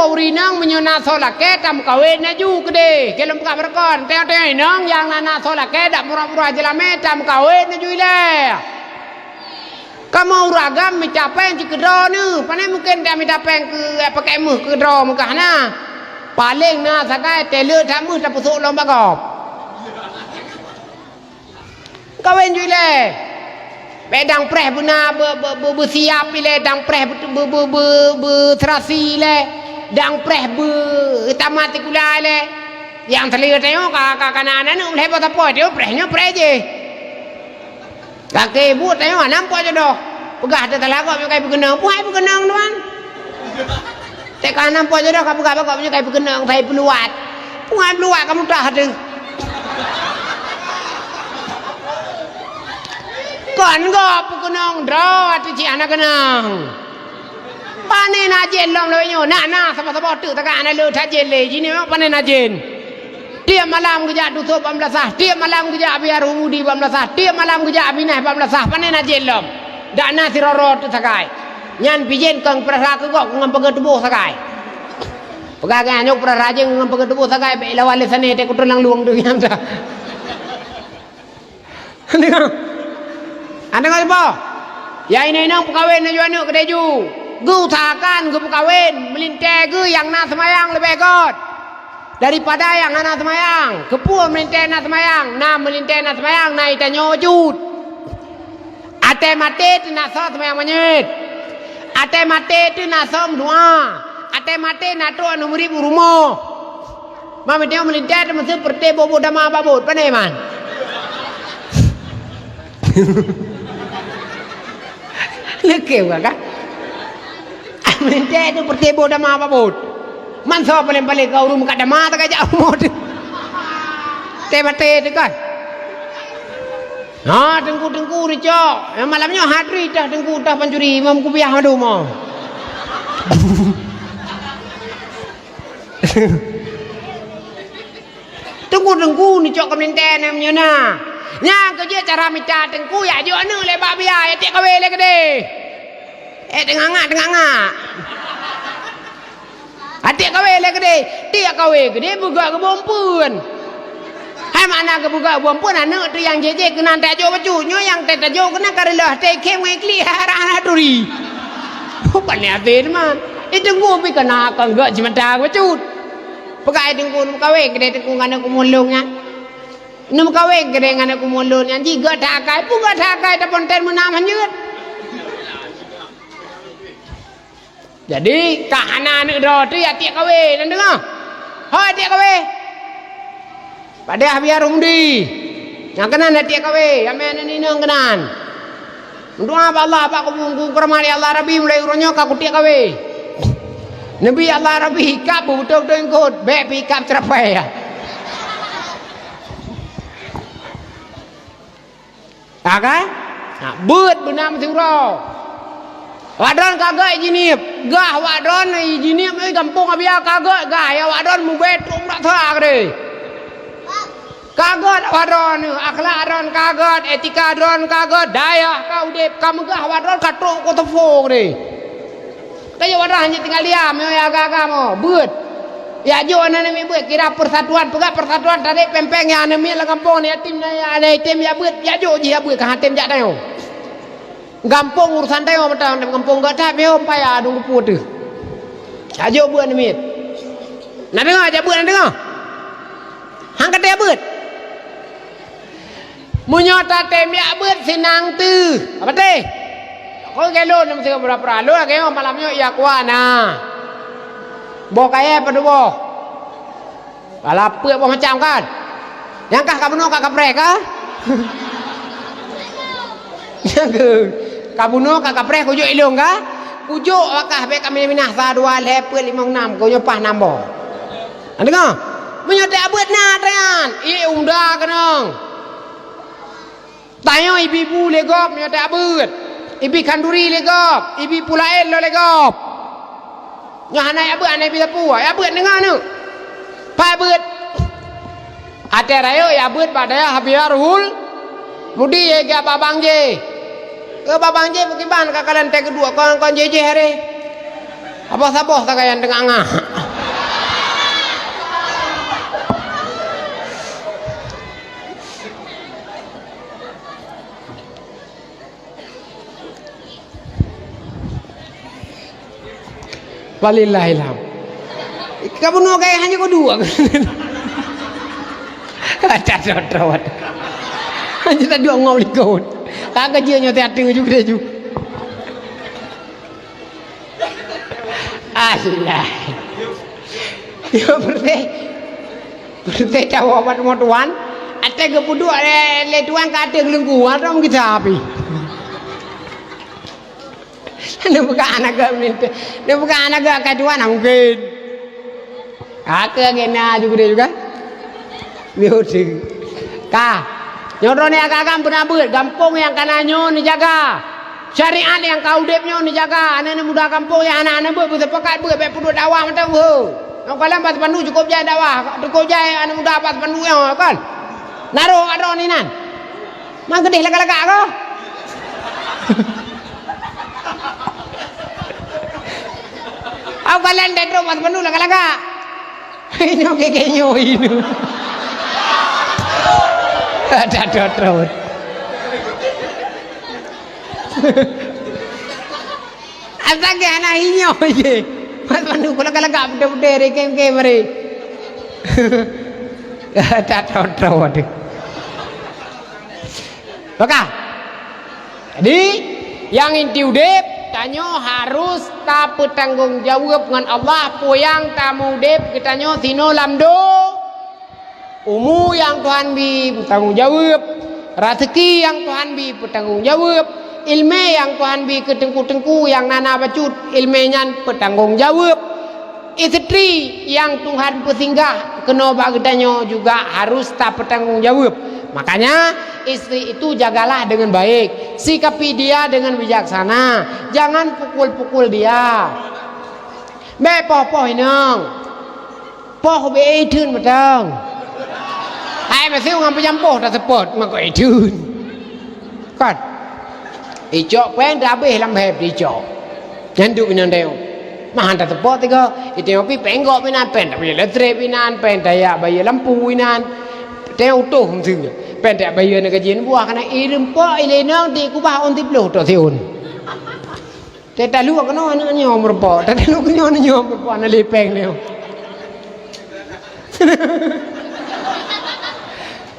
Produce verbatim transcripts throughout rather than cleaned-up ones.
Ureueng inong meunyoe na soe lakée tameukawen laju keudeh. Keu lôn peugah beureukon, teungoh-teungoh inong nyang na, na soe lakée dak murah-murah jeulamé tameukawen laju ilée. Kamoe ureueng agam mita péng cit keu droeneuh, pane mungken tamita péng keu, eh, pakai méuh keu droe meugah na. Paleng na sagai teuleuk that méuh tapeusok lom bak gob. Kawen ju ilée. Bék dang preh beuna be-, be-, be-, beusiap ilée, dang preh be-, be-, be-, be-, beuserasi ilée, dang preh beutamat sikula ilée. Nyang teulieu tanyoe ka, ka, ka na aneuk lhée boh sapoe, tanyoe preh nyoe preh jih. Lakée buet tanyoe hana muphom jodoh. Peugah teuh salah gob nyoe ka ipeukeunong, peue hai peukeunong tuan. Teuka hana muphom jodoh ka peugah bak gob nyoe ka ipeukeunong, ka ipeuluwat. Peue hai peuluwat ka mutah teuh. Kon gob peukeunong droe ateueh cit hana keunong. Pane na jén lom lawét nyoe, na, na saboh-saboh teuk takat hana le that jén lé, jihnyoe pane na jén. Tiep malam geujak Dusun bak meulasah, tiep malam geujak Abi Arhumudi bak meulasah, tiep malam geujak Abi Naih bak meulasah, pane na jén lom. Dak na sidroe-droe teuk sagai. Nyan pih jén keu peurasa keu gob ngon peugeutuboh sagai. Peugah geuh nyoe peurasa jén ngon peugeutuboh sagai, bék lawan lé sanéh teuh kuteulang lueng teuh nyan dah. Deungoe. Deungoe sipa? Nyang inong-inong peukawen laju aneuk keudeh ju. Geuusahakan geupeukawen meulintée geuh nyang na seumayang leubeh göt daripada nyang hana seumayang. Keupeue meulintée na seumayang? Na meulintée na seumayang, na itanyoe jeuet. Até maté teuh na soe seumayang manyét. Até maté teuh na soe meudoá. Até maté na trok aneuk murit u rumoh. Meunyoe meulintée teumeuseue peureuté boh-boh dama bak buet, pane man? Lakée bukan kan? Meulintée teuh peureuté boh dama bak buet. Man soe paleng-paleng ka ureueng meukat dama taga jak rumoh teuh. Teuh maté teuh kan? Ha, teungku-teungku neucok. Malam nyoe hadri tah teungku tah pancuri, imam kupiah mandum, oh. Teungku-teungku neucok keu meulintée na meunyoe na. Nyang keu jeuet cara mita teungku, jak jok aneuk lé bak bia, jak tiek kawé lé keudeh. Eh, teungangak, teungangak. Tiek kawé lé keudeh, tiek kawé keudeh beugöt geubompuen. Hai makna geubeugöt geubompuen, aneuk teuh nyang jih-jih keunan tajok bacut, nyoe nyang teuh tajok keunan ka reuloh teuh ikhém ngon iklik, hai arah hana turi. Bukan ni abéh teuma. Di teungku pih keunan kon göt simata bacut. Peugah ai teungku neumeukawen keudeh teungku ngon aneuk kumu lôn nyan. Neumeukawen keudeh ngon aneuk kumu lôn nyan jih göt that akai, peue göt that akai taponten meunam hanjeuet. Jadi, ka hana aneuk droe teuh jak tiek kawé, na deungoe? Hôi tiek kawé. Padahai biar umdi. Nyang keunan jak tiek kawé, ramé aneuk inong keunan. Meudoá bak Allah, bak kubu-, kubu keuramat, "Ya Allah Rabbi, mulai uroe nyoe ka kutiek kawé." Neubi Allah Rabbi, ikab beutôi-beutôi eungkôt, bék pih ikab ceurapai. Ka, kan? Nah, beuet beuna meusiuroe. Awak droen ka göt i Jeunieb. Gah awak droen i Jeunieb, i gampông Abia ka göt gah, ya awak droen mubée trok bak sa keudeh. Ka göt awak droen, akhlak droen ka göt, etika droen ka göt, dayah ka udeb, ka meugah awak droen ka trok u Kosovo keudeh. Ka jeuet wadah hana tinggai liam, meunyoe agam-agam, oh, beuet. Jak jok aneuk miet beuet, kira persatuan, peugah persatuan, tarék péng-péng nyang aneuk miet lam gampông, aneuk yatim, aneuk yatim jak beuet, jak jok jih jak beuet, ka han tem jak tanyoe. Gampông urusan tanyoe mantong, gampông gata, beuet payah dong geupeu teuh. Jak jok beuet aneuk miet. Na deungoe, jak beuet, na deungoe? Han ka teuh jak beuet. Meunyoe tatem jak beuet, seunang teuh. Apa teuh? Kon gelo nyang meusigoe peura-peura. Lôn lagèe nyoe malam nyoe, ya kuah na. Boh kayèe padub boh. Pala peuet boh macam kan? Nyang kah ka bunoe ka kapreh ka? Nyang keu ka bunoe ka kapreh kujok ilong ka? Kujok wakah bèk ka minah-minah sa, dua, lhèe, peuet, limong, nam. Kujok paih nam boh. Deungö? Meunyoe tajak beuet na atra nyan, ié unda keunong. Tanyoe ibi bu lé gob meunyoe tajak beuet. Ibi khanduri lé gob, ibi pulaén lom lé gob. Nyoe hana jak beuet, hana ibi sapeue, jak beuet deungö neuk. Pat beuet. Até rayeuk jak beuet bak dayah Habibur Rahmudi, ié jak bak bang jih. Keu bak bang jih peukiban ka kalon teuh geuduek kon, kon jih-jih aré. Saboh-saboh sagai nyang teungah-ngah. Walillahilham. Ka bunoe gaya hanya kau dua. Ada, ada, ada. Hanya tak dua ngau likot. Kagak dia nyote hati juga dia juga. Allah. Ya, berarti, berarti tahu obat mau tuan. Ada kebudu ada le tuan kata gelengku atau kita api. Neupeugah aneuk geuh minta, neupeugah aneuk geuh ka tuan, ah, mungken. Ka keuh gena juga dia juga. Nyoe ka. Nyoe droeneuh agam-agam beuna beuet, gampông nyang kana nyoe neujaga. Syariat nyang ka udeb nyoe neujaga. Aneuk-aneuk muda gampông nyang hana-hana beuet, beuseupakat beuet, bèk peuduek dakwah mantong, ho. Nyoe kalon bak Sipanduk cukup jai dakwah, cukup jai aneuk muda bak Sipanduk nyoe, kan? Naroh droeneuh inan. Man keudeh lagak-lagak ko. Au kalon dai trok bak Sipanduk lagak-lagak. Nyoe keke nyoe inu. Ada trot-trot. Asai geuh hana inyoe je. Bak Sipanduk lagak-lagak beutôi-beutôi, rekem-kem mari. Ada trot-trot. Maka, jadi, nyang inti udeb, tanyoe harus tapeutanggong jaweueb ngon Allah, peue nyang tameudeb geutanyoe sinoe lam do-, umu nyang Tuhan bi peutanggong jaweueb, raseuki nyang Tuhan bi peutanggong jaweueb, ileumé nyang Tuhan bi keu teungku-teungku nyang na-na bacut ileumé nyan peutanggong jaweueb. Istri nyang Tuhan peusinggah keunoe bak geutanyoe juga harus tapeutanggong jaweueb. Makanya, istri itu jagalah dengan baik, sikapi dia dengan bijaksana, jangan pukul-pukul dia. Bèk poh-poh inong. Poh bèk itheun mantong. Hai meuseu ngon peujampoh taseupôt mako itheun. Kan? Icok péng tabéh lam hèb icok. Nyan duek inong teuh. Mahan tateupok tiga. Iteuh pi péng gop inan, péng tabayeue leutrek inan, péng tajak bayeue lampu inan. Teuh utoh meuseu. Péng tajak bayeue ngon gaji buah kana ireumpok ilée inong dikubah ôn siploh tok siôn. Teuh taluek keunoe aneuk nyoe meureumpok. Teuh taluek keunoe aneuk nyoe meureumpok na lé péng nyoe.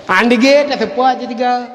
Andige tateupok cit tiga.